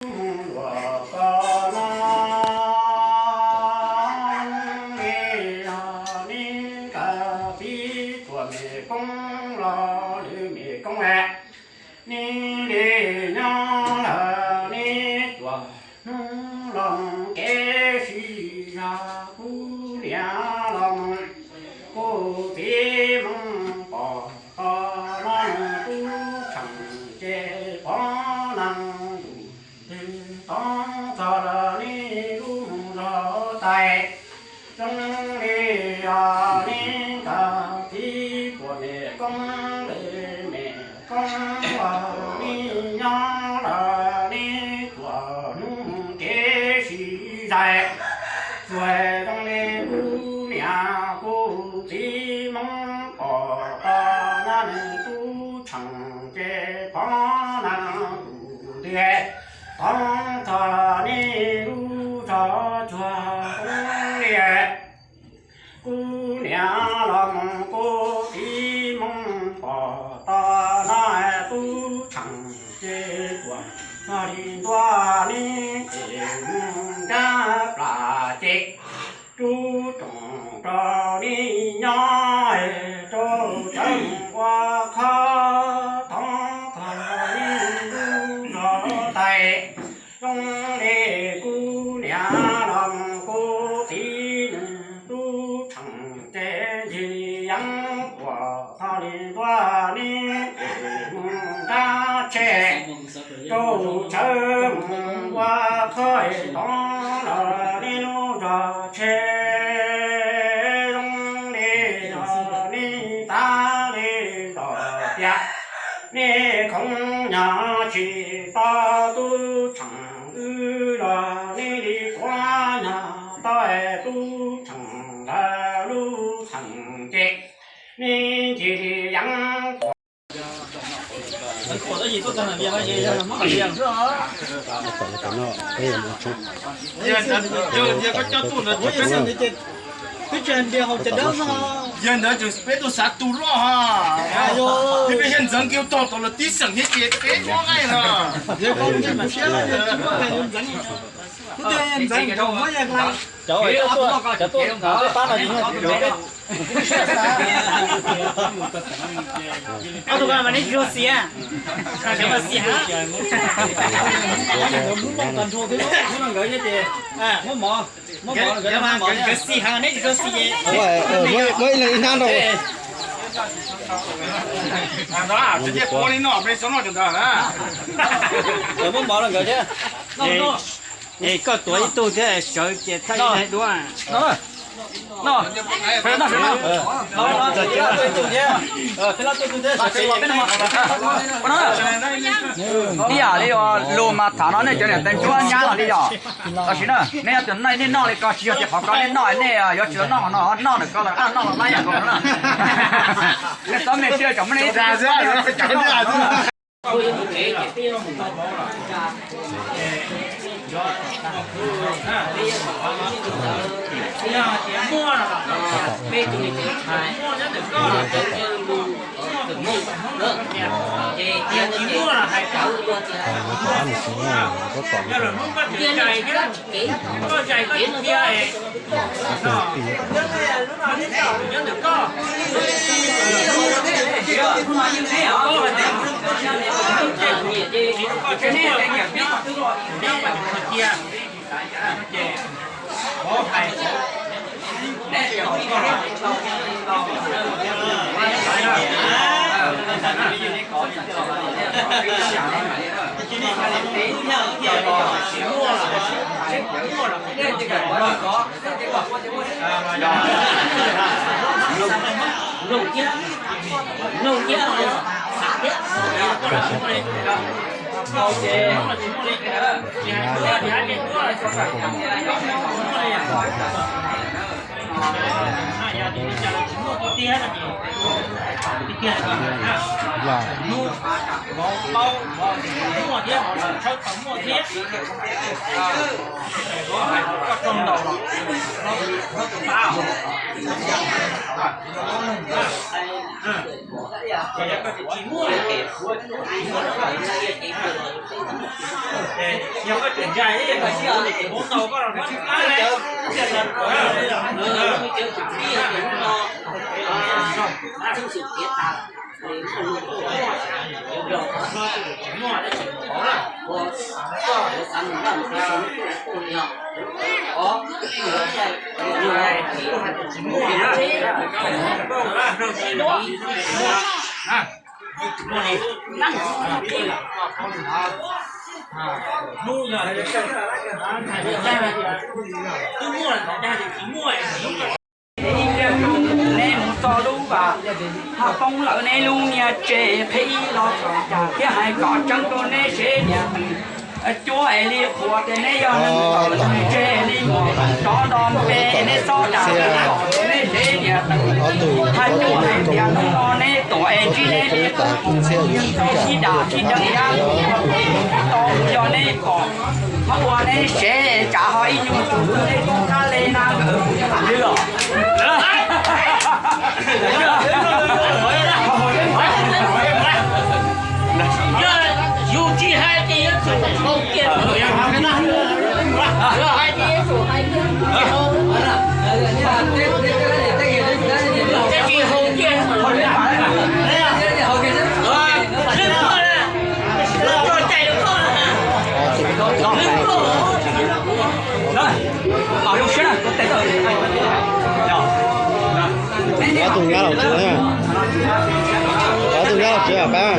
Mus luag ko no, neb yog neb kawg txiv tuam mem koob los lwm mem koob es, neb li nyob lawm neb tuam hnub los mus kev sib zog, kuv niam los mus kuv txiv mus pom tau no nws tub tseem ces pov neeg tus twg tau txog lawm neb lub mus zog tais. Zoo li os neb kawg txiv tuam mem koob li mem koob los neb nyob lawm neb tuam hnub mus kev sib zais. Tsuas zoo li kuv niam kuv txiv Hmoob pom tau no nws tub tseem ces pov neeg tus twg tau txog neb lub zos cuag zoo li. Kuv niam los mus kuv txiv Hmoob pom tau no tub tseem ces tuam txog li ntua neb ces mus nrab plas ces tub tsoom rau neb nyob rau tsawv mus ua khob thoob txog neb lub zos tais. Zoo li kuv niam los mus kuv txiv nws tub tseem ces ntxim li yeeb tuam txog li ntua neb ces mus nrab tsheb rau tsawv mus ua khob thoob los neb lub zos tsheb. Zoo li os neb tav li los tias neb khoov nyog tsis tau tub tseem wb los neb li tuav nyog tau tub tseem ntawd lub txheem ces neb ntxim li yeeb tuam. Yog ntawd ces peb tuaj xav tu loj ha. Peb peb Hiab Ntxawm kiag tog tau los tib xeem thiab ces peb muab nqaij no. Ob tug ko mas neb tsis tshua xis, tsis tshua xis heev. Nkawd xis heev, neb tsis tshua xis ces muab ib leeg ib hnab rau. Muab mov rau nkawd thiab. Es koj tuav ib tug thiab sawv ces thaij ib leeg duab. Ib yam li lus mas tham no nej cov niam tais ntsuab nyab los li yog. Tam sim na neb yog tus neeg nej noj li ko tsis yog tias qhov ko nej noj nej yuav tsis tau noj qhov no, noj ntawm ko los noj los laib yam ko na. Nej txhob me siab tsom muab nej ib tug Neb mus txog lub vaj, ho poob lawm neb lub niag tsev qhib los txog cas thiab hais kom tseeb rau neb seb niag cuab es li qhuas tias neb yog neeg tawm tseg li mus rov nto npe es neb txhob dag kom neb seb niag hais cuab hais tias hnub no neb tuam es ntsib neb li qub tau sib dam sib deev thiab tau yog neb pom ho ua neb sev tsam ho ib nyuag tus neb tub kab le na nkawd li los. Yog yus tsis hais ces yuav tsum haus kiag, yog hais ces yuav tsum hais kiag, tab sis haus kiag, lwm koj na, lwm koj, lwm koj. Có tus ngáo lầu trước nha. Có tus ngáo lầu trước hả bác?